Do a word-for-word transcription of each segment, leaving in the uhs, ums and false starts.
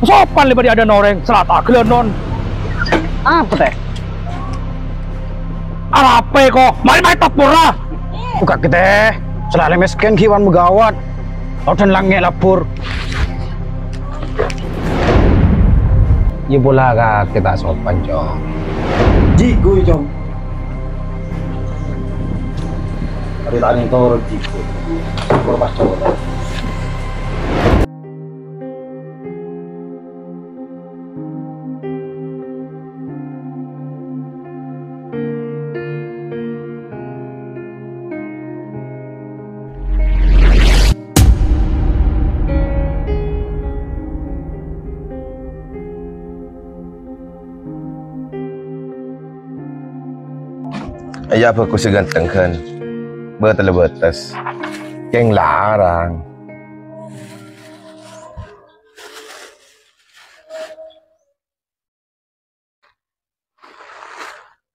Sopan lè bâdâ adâ' orèng, sala ta' ghâlânon. Apa, tè? Arapa, ko? Mari, mari, tapora. Buka kita. Sala lè mèskèn ghi' wan magawat. Odân langngè' labur. Iyâ pola kakè ta' sopan, Cong. Jigo, Cong. Arè ta' nèng toro jigo. Syukur pas toro. Iyâ, bhâghus sè ghânteng, Gan. Bâtella bâtes. Kèng larang.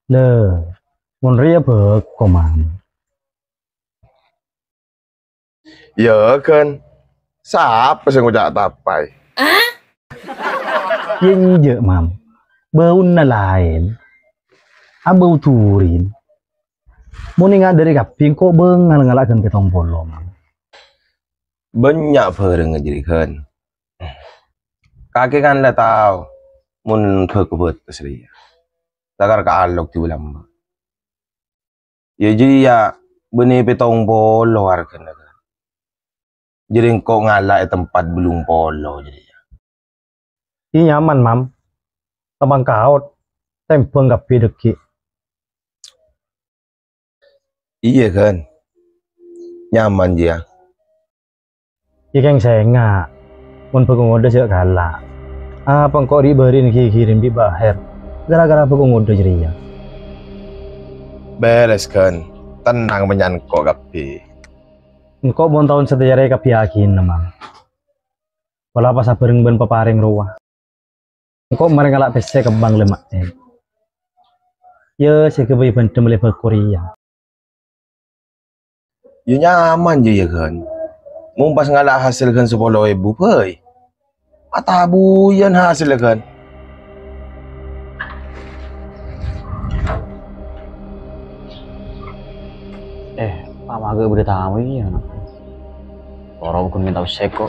Lè, mon rèya bhâko, Man. Iyâ, Gan. Sapa sè ngoca' tapay? Iyâ, enjâ', Mam. Bâuna laèn. Abâu durin. Mon ènga' dâri kabbhi, engko' bângal ngala' ghân pèttong polo, Mam. Bânnya' bhârângnga jârèya, Gan. Kakè kan la tao mon bhâko bâtes rèya. Lakar kaalok dhibi' lambâ'. Iyâ jârèya bânnè pèttong polo arghâna, Gan. Jârèya engko' ngala' è tempat bâllung polo jârèya. Iyâ nyaman, Mam. Tèmbhâng kaot, tèmbhâng kabbhi dhâggi'. Iyâ, Gan. Nyaman, jâ. Iyâ kèng sènga'. Mon bhâko ngodâ jhâ' ghâlâ'. Apa engko' ri'-bâri'na ghighiri bi' Baher ghârâ-ghârâ bhâko ngodâ jârèya? Bherres, Gan. Tennang bânnya' engko' kabbhi. Engko' mon taon satèya rèya kabbhiyâghina, Mam. Pola pas abhâreng bân paparèng rowa. Engko' marè ngala' pèssè kembhâng lemma'è. Iyâ, sè ghâbây bhendhem lè bhâko rèya. Iyâ nyaman jâ, iyâ, Gan. Mon pas ngala' hasèl Gan sapolo èbu bhâi. Atabuyân hasèlla, Gan. Eh, Pa', maghâ' bâdâ tamoy iyâ, na'. Loro ghun mènta pèssè, ko'.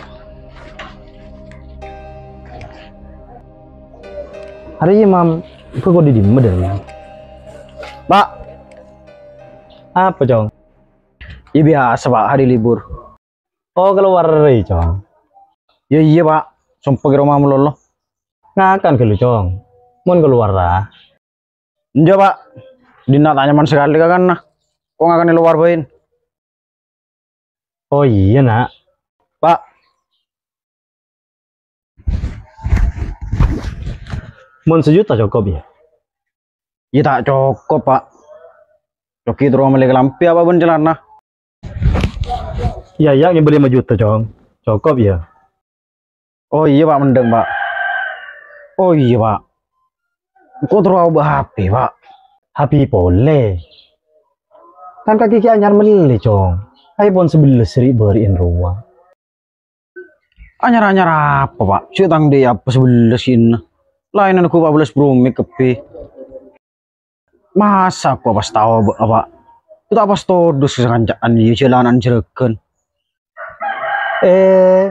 Arèya, Mam, bhâko dâri dimma, Dâr, Mam? Pa'. Apa, Cong? Iyâ, biyasa, Pa', hari libur. Oh, kalowar arèya, Cong. Iyâ, iyâ, Pa'. Sompa' è roma malolo. Ngakan ghâllu, Cong. Mon kalowara. Enjâ', Pa'. Dinna' ta' nyaman sakalè kakanna. Ko' ngakan è lowar bhâi. Oh, iyâ, Na'. Pa'. Mon sajuta cokop, yâ? Iyâ, ta' cokop, Pa'. Cokop terro mellè kalambhi apa bân calana. Iyâ, iyâ, ngèbâ lèma juta, Cong. Cokop, yâ? Oh, iyâ, Pa', mendhâng, Pa'. Oh, iyâ, Pa'. Engko' terro abâ' H P, Pa'. H P polè. Kan kakè ghi' anyar mellè, Cong. iPhone sabellâs ri'-bâri'ân rowa. Anyar-anyar apa, Pa'? Cè' tang dâ' apa sabellâs inna. Laènna ghu' empat belas Pro Max kabbhi. Masa' ko' pas tao bâ', Pa'? Ko' ta' pas todus ka sakanca'an iyâ jhâlânan jhârâghân. Eh,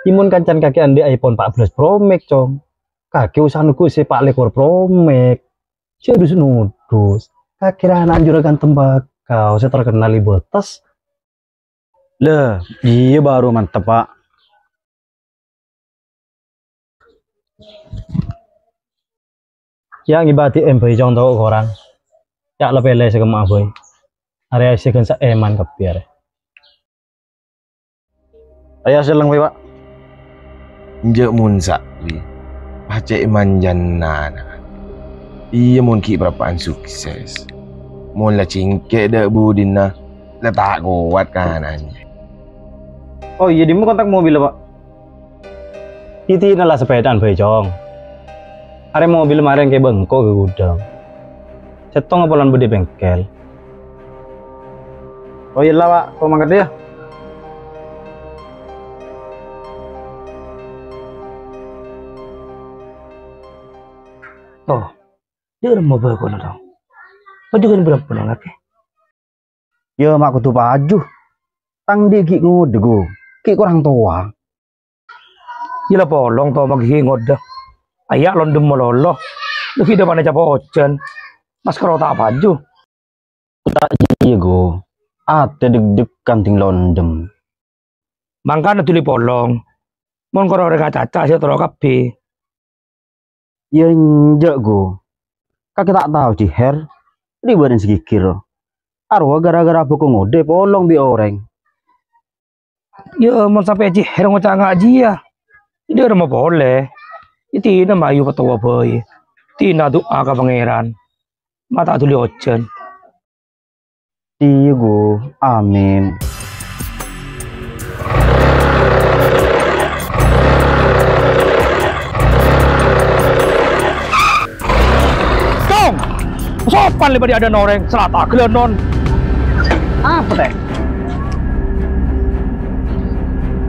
iyâ mon kancana kakè andi' iPhone empat belas Pro Max, Cong. Kakè osa nèko sè pa' lèkor Pro Max. Jhâ' dus-nodus. Kakè ra ana'na jhurâghân tembakau sè terkenal è Bâtes. Lah, iyâ bhuru mantep, Pa'. Yâ, ngibâ A T M bhâi, Cong, tao korang. Yâ, la pèlè sè kemma'a bhâi. Arèya sè ghân saèman kabbhi arè. Arèya sè lèng bhâi, Pa'. Enjâ' mon sawi, pacè' manjâna. Iyâ, mon ghi' parappa'na sukses. Mon la cèngkè' dâ' budina, la ta' kowat kananna. Oh iyâ, dimma kontak mobilla, Pa'? Iti'na la sapèdaan bhâi, Cong. Arè mobil marèng kè bengko ka ghudhâng. Sèttonga polana bâdâ è bengkel. Oh iyâ la, Pa', ko' mangkat yâ. To, dâ'remma bhâkona, To? Paju ghân bârâmpa nolak, è? Yâ, ma' kodhu paju. Tang dhi' ghi' ngodâ, Gu. Ghi' korang towa. Yâ la polong, To, maghi ngodâ. Aya' londhem malolo. Lagi dâ' mana capa' ojhân. Maskara ta' paju. Ta' jiyâ, Gu. Atè deg-degan ding londhem. Mangkana dhuli polong. Mon kor orèng acaca sè toro' kabbhi. Yâ enjâ', Gu. Kakè ta' tao, Jiher. Ribâdhân sè ghighir. Arowa gara-gara bhâko ngodâ polong bi' orèng. Yâ, mon sampè' Jiher ngoca' nga' jiyâ, dâ'remma polè. Yâ, dhina mayu patowa bhâi. Dhina du'a ka Pangèran. Ma' ta' dhuli ojhân. Iyâ, Gu. Amin. Cong! Sopan lè bâdâ adâ'na orèng, sala ta' ghâlânon. Apa, Tè?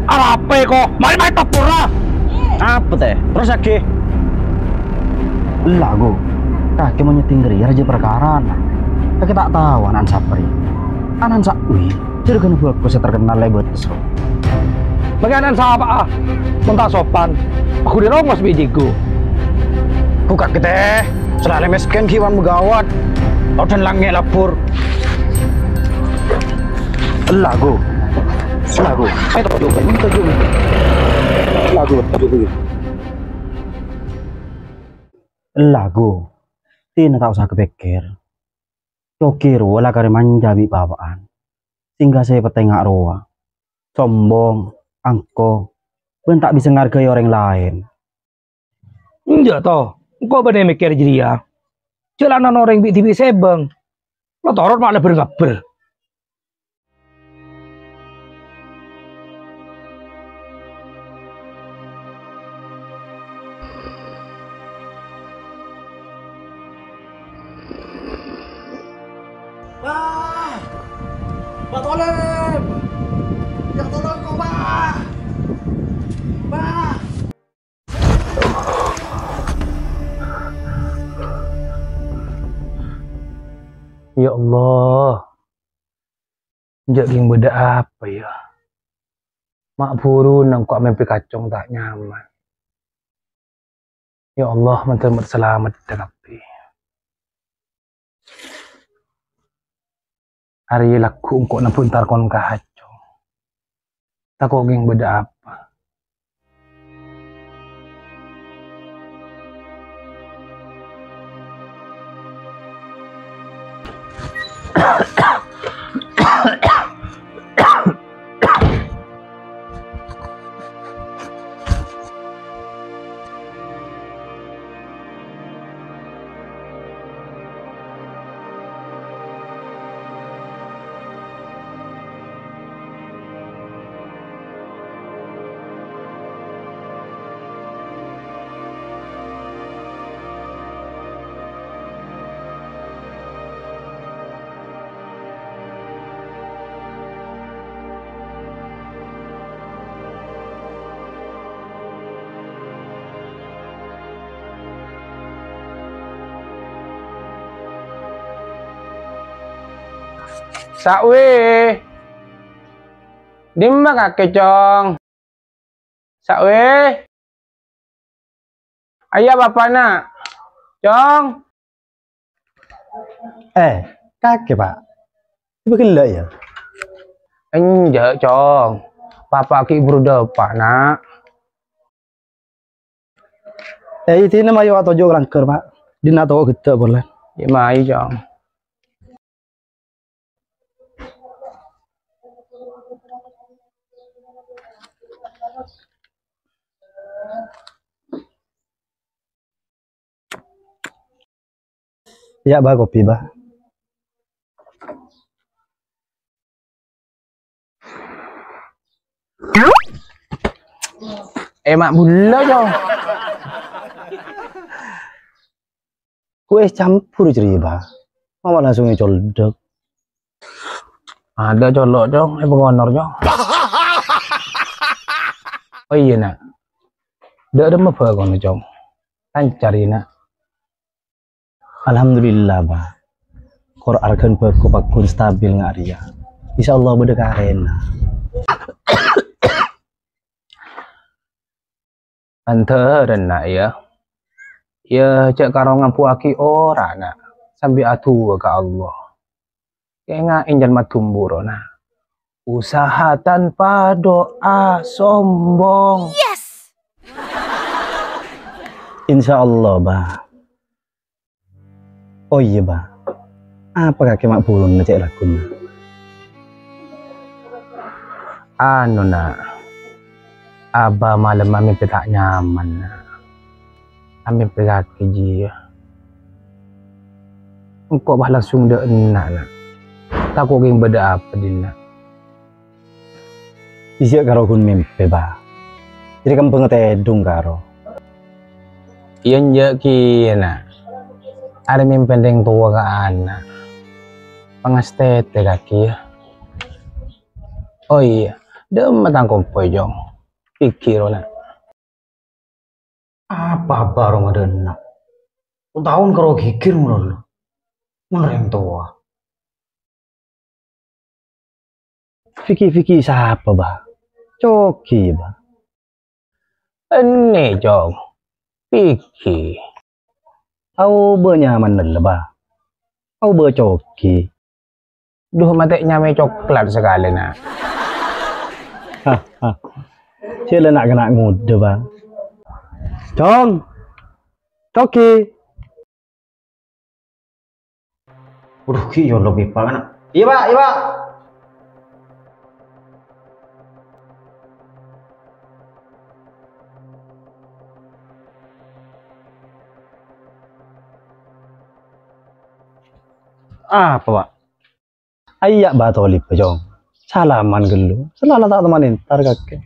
Arapa, Ko? Mari, mari, topora! Apa, Tè? Terros aghi. Ella, Gu. Kakè mon nyèddhing rèya rajâ parkarana. Kakè ta' tao ana'na sapa rèya. Ana'na Sa'wi, jârâghâna bhâko sè terkenal è Bâtes, Ro. Mangkana sapa'a? Mon ta' sopan, aku dirongos bi' Jigo. Buka kete, selalu miskin kiwan megawat. Todhân langngè' labbhur. Ella, Gu. Ella, Gu. Ayo, toju', toju'. Ella, Gu, toju'. Ella, Gu. Dhina ta' osa kapèkkèr. Cogi rowa la karè manja bi' bapa'an. Sèngghâ sè pètèngnga rowa. Sombong, angko, bân ta' bisa ngargai orèng laèn. Enjâ', To. Engko' bâdâ mèkkèr jârèya. Jhâlânan orèng bi'-dhibi' sèbâng. La torot ma' lebbhâr ngabbher. Bah! Bah Tolib! Ya tolong kok, Bah! Bah! Ya Allah, jhâ' ghi' bâdâ apa, ya? Ma' buru nangko' mèmpè kacong ta' nyaman. Ya Allah, mandhâr salamet kabbhi. Arèya lagghu' engko' nabuntar kon kacong. Tako' ghi' bâdâ apa. Sawi. Dimma kakè, Cong? Sawi. Ayah bapakna. Cong. Eh, kakè, Pak. Coba gella' ya. Enjâ', Cong. Bapak ghi' buru dâpa', Na'. Eh, itèna mayu atoju' ka langghâr, Pak. Dinna' toko ghedda' polè. Yâ, mayu, Cong. Yâ, Bah, kopi, Bah. Eh, ma' bulâ, Cong. Kue campur jârèya, Bah. Mama langsung ècoldhâk. Adâ colo', Cong. Eh, pengonor, Cong. Oh iyâ, Na'. Dâ' remma bhâkona, Cong. Lancar, yâ, Na'. Alhamdulillah, Bah. Kor arghâna bhâko pagghun stabil nga' rèya. Insyaallah bâdâ karèna. Andhârân, Na', yâ. Yâ, jhâ' karo ngambuwâghi ora, Na', sambi adu'a ka Allah. Kènga' ènjhân madumburo, Na'. Usaha tanpa doa sombong. Yes! Insyaallah, Bah. Oh iyâ, Bah. Apa kakè ma' buluna cè' lagghuna? Anu, Na'. Abâ malem amèmpè ta' nyaman, Na'. Amèmpè kakè jiyâ. Engko' pas langsung dâ' enna', Na'. Tako' kèng bâdâ apa dinna'. Iyâ karo ghun mèmpè, Bah. Jârèya kembhângnga tèdung karo. Iyâ, enjâ' kèya, Na'. Arè mèmpèna rèng towa ka ana'. Pangastètè kakè, yâ. Oh iyâ, dâ'emma tang kompoy, Cong. Pèkkèr, Na'. Apa bârâmma dâ' enna'? Taon karo ghighir malolo. Mon rèng towa. Pèkkè-pèkkè sapa, Bah? Coki, Bah. Enni', Cong. Pèkkè. Aobâ nyamana la, Bah. Aobâ Coki. Duh, matè nyamaè coklat sakalè, Na'. Hah, hah. Cè' la na'-kana' ngodâ, Bah. Cong. Coki. Waduh, ghi' yolo pipa, Na'. Iyâ, Pak, iyâ, Pak. Apa, Pak? Ayya' Bah Tolib, Cong. Salaman ghâllu. Sè la ta' toman entar kakè.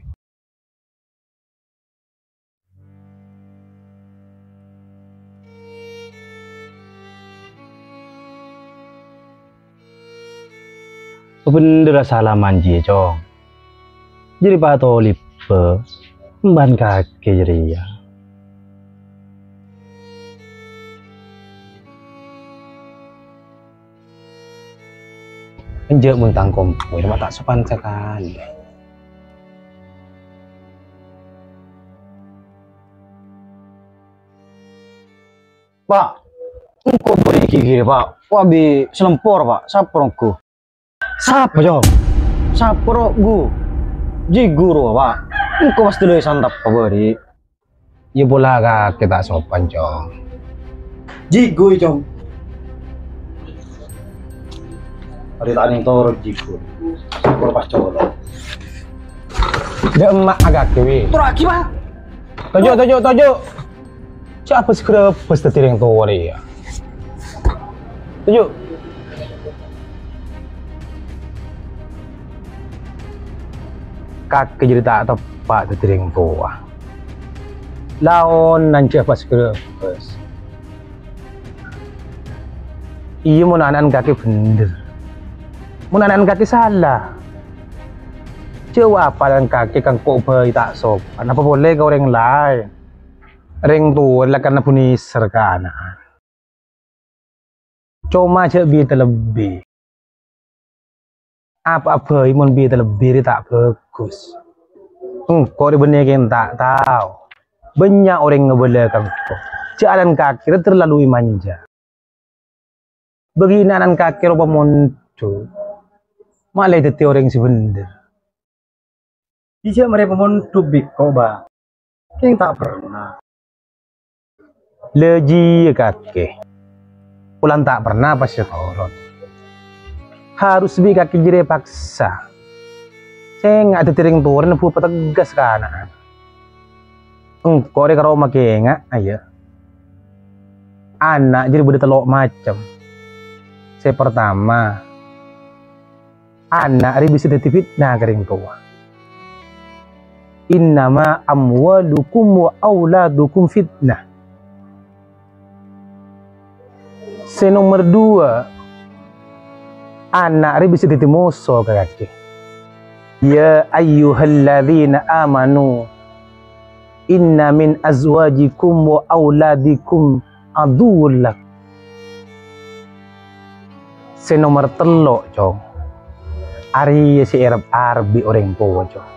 Bhender salaman jiyâ, Cong. Jârèya Bah Tolib, bân kakè jârèya. Enjâ' mon tang kompoy, ma' ta' sopan sakalè. Pak, engko' bâri' ghighir, Pak. Wa bi' selempor, Pak. Sapa ongghu? Sapa, Cong? Sapa ongghu? Jigu rowa, Pak. Engko' pastè la èsantap bâri'. Iyâ pola kakè ta' sopan, Cong. Jigu, Cong. Arè ta' nèng toro' jigu. Syukur pas colo'. Dâ' emma' kakè, wi. Tora'aghi, Pak. Toju', toju', toju'. Jhâ' abâs-ghârâbâs dhâddhi rèng towa rèya. Toju'. Kakè jârèya ta' teppa' dhâddhi rèng towa. Laonan jhâ' abâs-ghârâbâs. Iyâ, mon ana'na kakè bhender. Mon ana'na kakè sala. Jhâ' wa apalan kakè ka engko' bhâi ta' sopan. Apa polè ka orèng laèn? Rèng towa la karna bhunèser ka ana'na. Coma jhâ' bi' ta' lebbi. Apa'a bhâi mon bi' ta' lebbi rè ta' bhâghus. Engko' rè bânnè kèng ta' tao. Bânnya' orèng ngabâlâ ka engko'. Jhâ' ana'na kakè rè terlalu manja. Bâghi ana'na kakè ropa mondhuk. Malè dhâddhi orèng sè bhender. Iyâ, marè pamondhuk bi' engko', Bah. Kèng ta' perna. La jiyâ kakè. Polana ta' perna pas sè toron. Harus bi' kakè jârèya paksa. Sènga' dhâddhi rèng towa rè nebbhu pategas ka ana'na. Engko' rè karo makènga', ayâ. Ana' jârèya bâdâ tello' macem. Sè partama, ana' rè bisa dhâddhi fitna ka rèng towa. "Innama amwalukum wa auladukum fitnah." Sè nomer dua, ana' rè bisa dhâddhi moso ka kakè. "Ya ayyuhalladzina amanu, inna min azwajikum wa auladikum aduwwul lakum." Sè nomer tello', Cong. Arèya sè èrep-arep bi' orèng towa, Cong.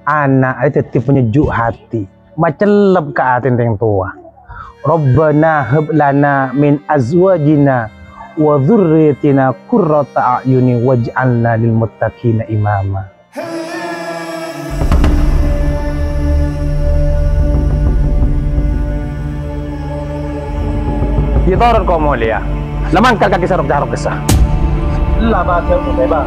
Ana' arèya dhâddhi panyejju' hati, macellep ka atèna orèng towa. "Rabbana hab lana min azwajina wa dzurriyyatina qurrata a'yuni waj'alna lil muttaqina imama." Iyâ, torot ko' molèya. La mangkat kakè sarok-carok kessa. La bâjâ ko' tèba.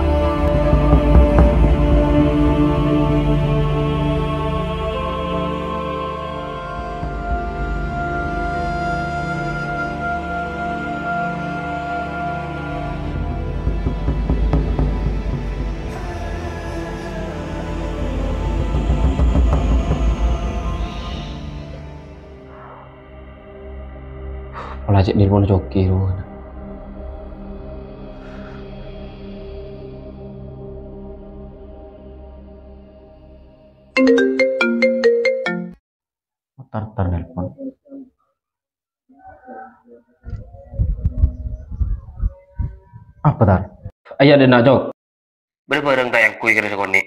Pola cè' nelpon Coki, rowa. Tar, Tar nelpon. Apa, Tar? Ayo, dena, Cok. Bâdâ bârâng ta' èangghuy kèra sakonè'?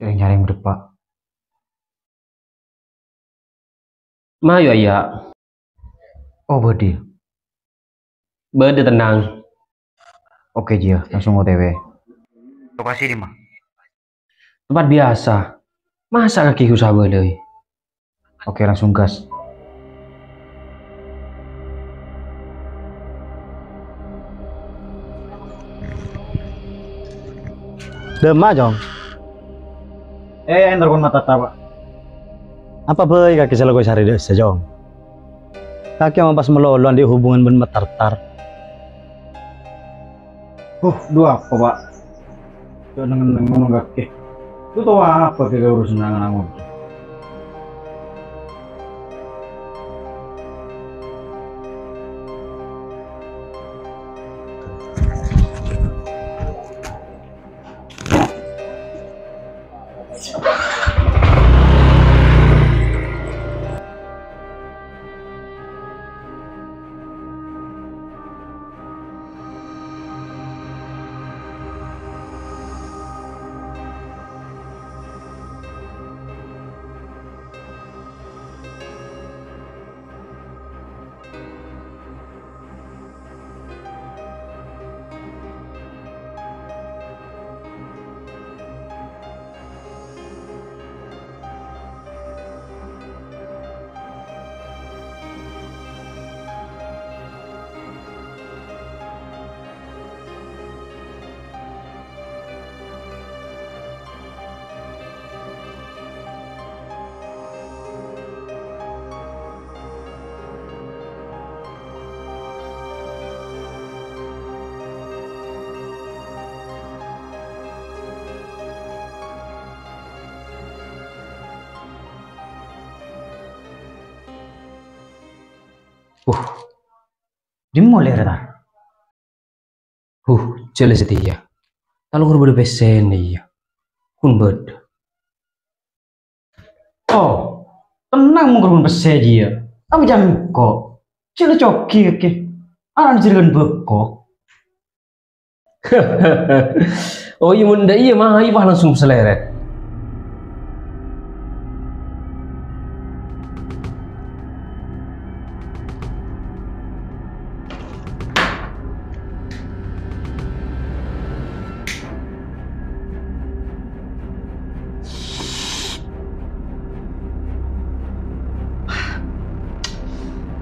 Nyarèng-nyarèng bâdâ, Pa'. Mayu, Ayya. Oh, bâdâ. Bâdâ, tenang. Oke, Ji, ya. Langsung O T W. Lokasi di mana? Tempat biasa. Masa kakè usaha bâlâi? Oke, langsung gas. Dâmma, Cong? Eh, entar kon Matartar, Pa'. Apa bhâi kakè sè lakona sarè dâ'essa, Cong? Kakè mon pas malolo andi' hubungan bân Matartar. Huh, dhu apa, Pa'? Jhâ' neng-enneng ngono kakè. Dhu tao apa kakè urusan angan-angon? Uh, dimma lè' rèya, Tar? Huh, jhâ' la satèya. Talokor bâdâ pèssèna, iyâ. Ghun bâdâ. Oh, tenang, mon ghun pèssè jiyâ. Apa jhâ' engko'? Jhâ' la Coki kakè. Arana jârèya kan bâko. Oh, iyâ, mon dâ' iyâ, mayu, wah, langsung salèrèt.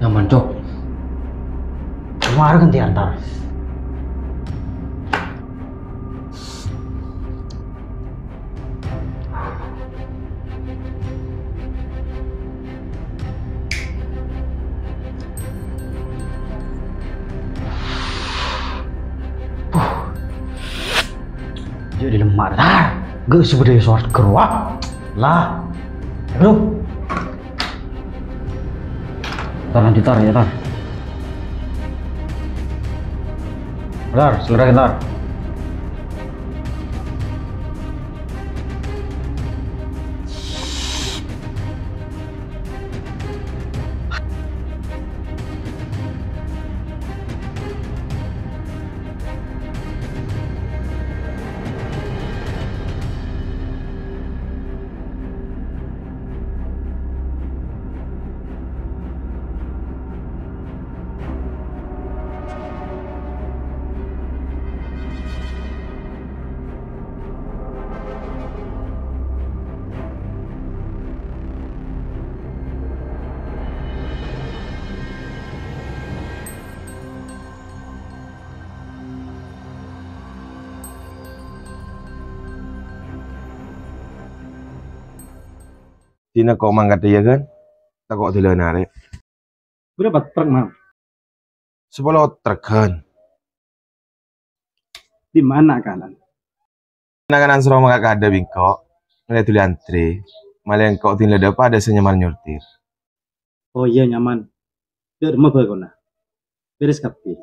Nyaman, Cok. Kemarin kan diantar. Jhâ' dilemma', Tar. Ghu' sè bâdâ è sowarghâ rowa. Lah. Aduh. Tar, lanjut, Tar, ya, Tar. Tar, selera, Tar. Dina ko' mangkat iyâ, kan? Tako' dâlâna arè. Bârâmpa trek, Mam? Sapolo trek, kan. Dimma na'-kana'? Na'-kana' soro mangkat ka adâ' bi' engko'. Ngalè duli antre. Malè engko' dina la dâpa' adâ' sè nyaman nyortir. Oh iyâ, nyaman. Dâ' remma bâkona? Bherres kabbhi.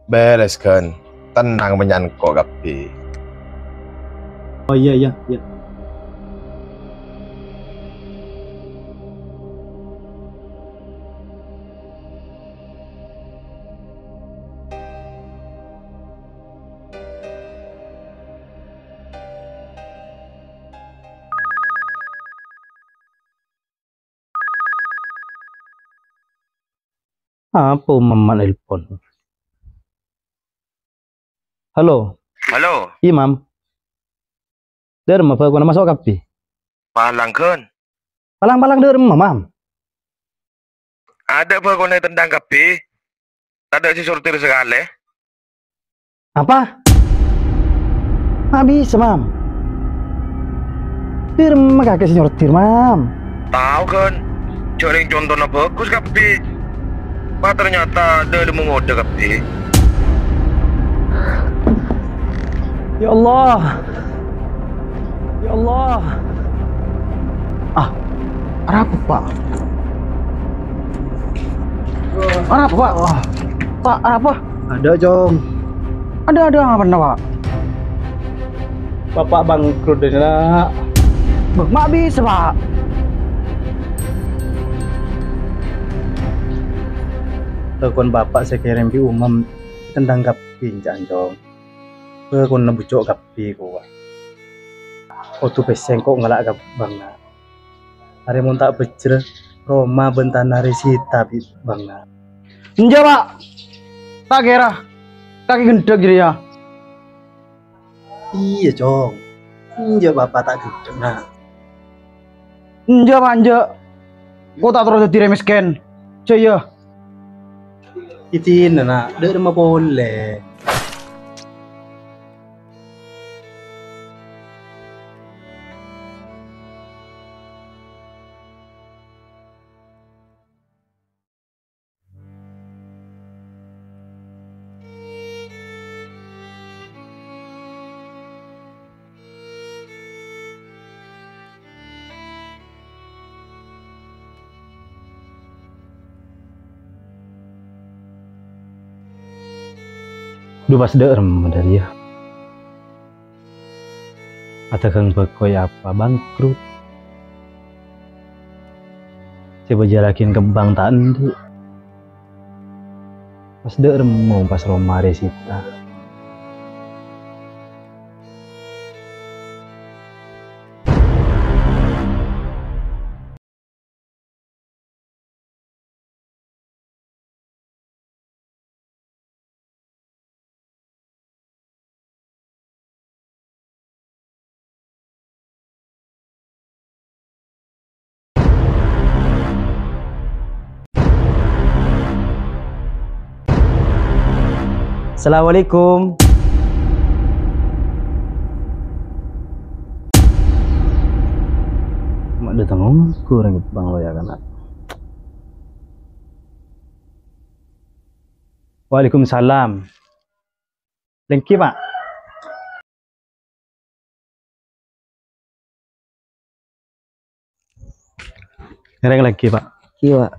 Bherres, kan. Tennang bânnya'an ko' kabbhi. Oh, iyâ, iyâ, iyâ. Apa Umam nelpon? Halo. Halo. Iyâ, Mam. Dâ' remma bâkona maso' kabbhi? Palang, Gun. Palang-palang dâ' remma, Mam? Adâ' bâkona ètendhâng kabbhi. Tadâ' sè sortir sakalè. Apa? Ma' bisa, Mam. Dâ' remma kakè sè nyortir, Mam. Tao, Gun. Jhâ' rèng contona bhâghus kabbhi. Pas ternyata dâlemma ngodâ kabbhi. Ya Allah. Ya Allah. Ah, arapa, Pak? Arapa, Pak? Pak, arapa? Adâ', Cong. Adâ', adâ' apana, Pak? Bapa' bangkrut, Na'. Bâh, ma' bisa, Pak? Bâkona Bapa' sè kèrèm bi' Umam tendhâng kabbhi, ca'na, Cong. Bâkona bucco' kabbhi, kowa. Kodhu pèssè engko' ngala' ka bank, Na'. Arè mon ta' bhâjjhrâ, roma bân tana arè èsita bi' bank, Na'. Enjâ', Pak. Ta' kèra. Kakè ghendhek jârèya. Iyâ, Cong. Enjâ' Bapa' ta' ghendhek, Na'. Enjâ', Pak, enjâ'. Engko' ta' terro dhâddhi rèng mèskèn. Jâ, iyâ. Idina, Na'. Dâ' remma polè. Dhu pas dâ' remma dâriyâ. Adâghâng bhâko è apa bangkrut. Sè bâjâlâghin kembang ta' endhu'. Pas dâ' remma pas roma arè èsita. Assalamualaikum. Ma' dâteng ongghu orèng Jepang lo ya kana'. Waalaikumsalam. Lèngghi, Pak. Ngèrèng lagi, Pak. Iya, Pak.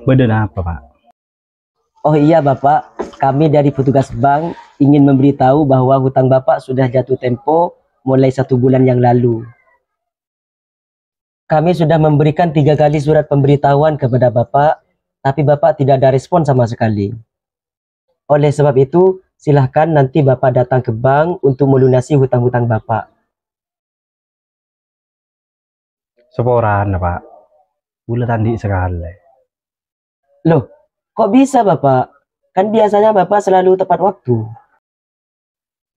Bâdâ napa, Pak? Oh iya, Bapak. Kami dari petugas bank ingin memberitahu bahwa hutang Bapak sudah jatuh tempo mulai satu bulan yang lalu. Kami sudah memberikan tiga kali surat pemberitahuan kepada Bapak, tapi Bapak tidak ada respon sama sekali. Oleh sebab itu, silahkan nanti Bapak datang ke bank untuk melunasi hutang-hutang Bapak. Saporana, Pak. Bulâ ta' andi' sakalè. Loh, kok bisa, Bapak? Kan biasanya Bapak selalu tepat waktu.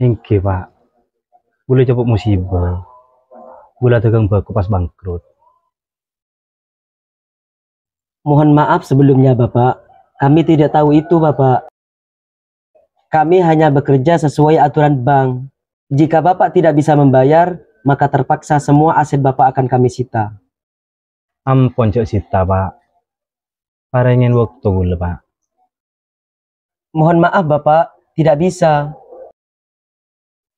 Èngghi, Pak. Bulâ copot musibah. Bulâ dâgâng bhâko pas bangkrut. Mohon maaf sebelumnya, Bapak. Kami tidak tahu itu, Bapak. Kami hanya bekerja sesuai aturan bank. Jika Bapak tidak bisa membayar, maka terpaksa semua aset Bapak akan kami sita. Ampon, jhâ' sita, Pa'. Parèngè bâkto kaulâ, Pa'. Mohon maaf, Bapak, tidak bisa.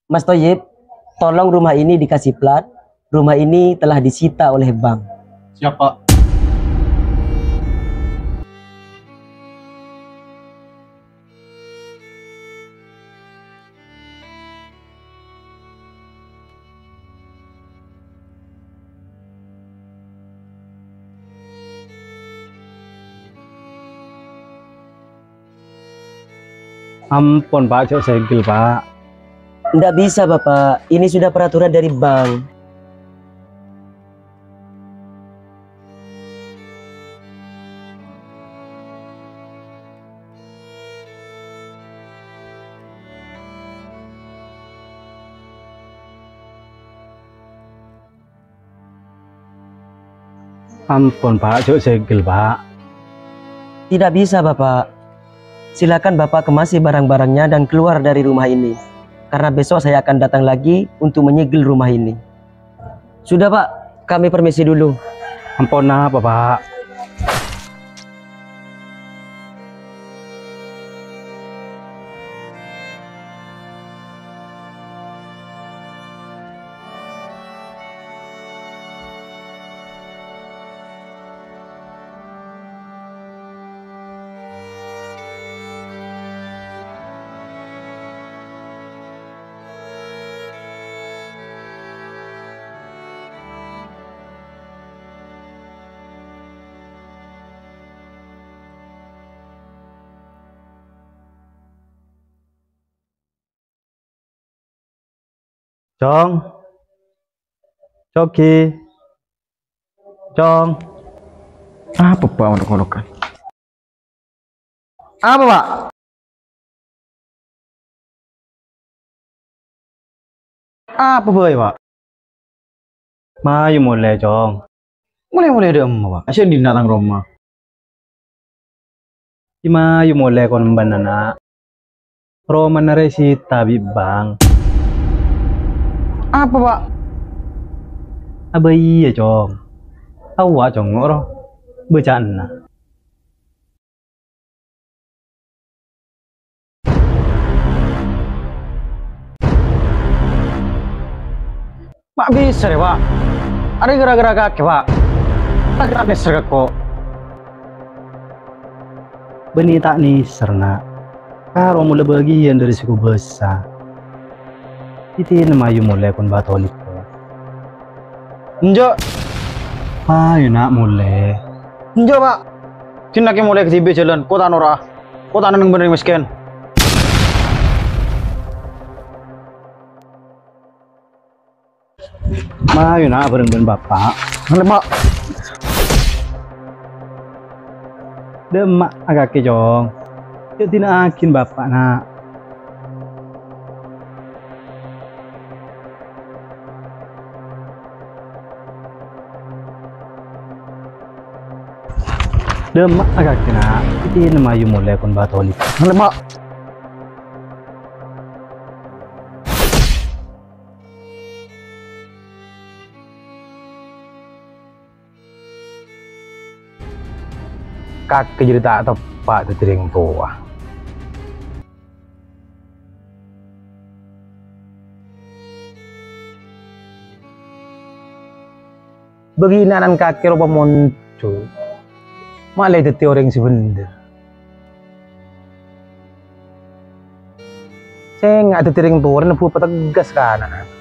Mas Toyib, tolong rumah ini dikasih plat. Rumah ini telah disita oleh bank. Siap, Pak. Ampon, Pa', jhâ' segel, Pa'. Ndak bisa, Bapak. Ini sudah peraturan dari bank. Ampon, Pa', jhâ' segel, Pa'. Tidak bisa, Bapak. Silakan Bapak kemasi barang-barangnya dan keluar dari rumah ini. Karena besok saya akan datang lagi untuk menyegel rumah ini. Sudah, Pak. Kami permisi dulu. Ampon napa, Pa'? Cong. Coki. Cong. Apa, Pak, olok-olokan? Apa, Pak? Apa bhâi, Pak? Mayu molè, Cong. Molè-molè dâ' emma, Pak? Sè dina tang roma? Mayu molè kon bân ana'. Romana rè sita bi' bank. Apa, Pak? Abâ iyâ, Cong. Awwa', Cong, ngoro. Bâca'na. Ma' bisa rè, Pak. Arè ghârâ-ghârâ kakè, Pak. Ta' kèra nèser ka ko'. Bânnè ta' nèser, Na'. Karo molè bâgiyân dâri sè kobâsa. Ghitèna mayu molè kon bâto nèko. Enjâ'. Mayu, Na', molè. Enjâ', Pak. Dinna' kè molè kadhibi' jhâlân, ko' ta' noro'a. Ko' ta' nèng bân orèng mèskèn. Mayu, Na', bhâreng bân Bapa'. Ngalèma'. Dâ' emma' kakè, Cong. Jhâ' dina'aghin Bapa', Na'. Dâ' emma' kakè, Na'. Ghitèna mayu molè kon bâto nèko. Ngalèma'. Kakè jârèya ta' teppa' dhâddhi rèng towa. Bâgi na'-ana'na kakè ropa mondhuk, ma' lè dhâddhi orèng sè bhendher. Sènga' dhâddhi rèng towa rèya nebbhu pategas ka ana'na.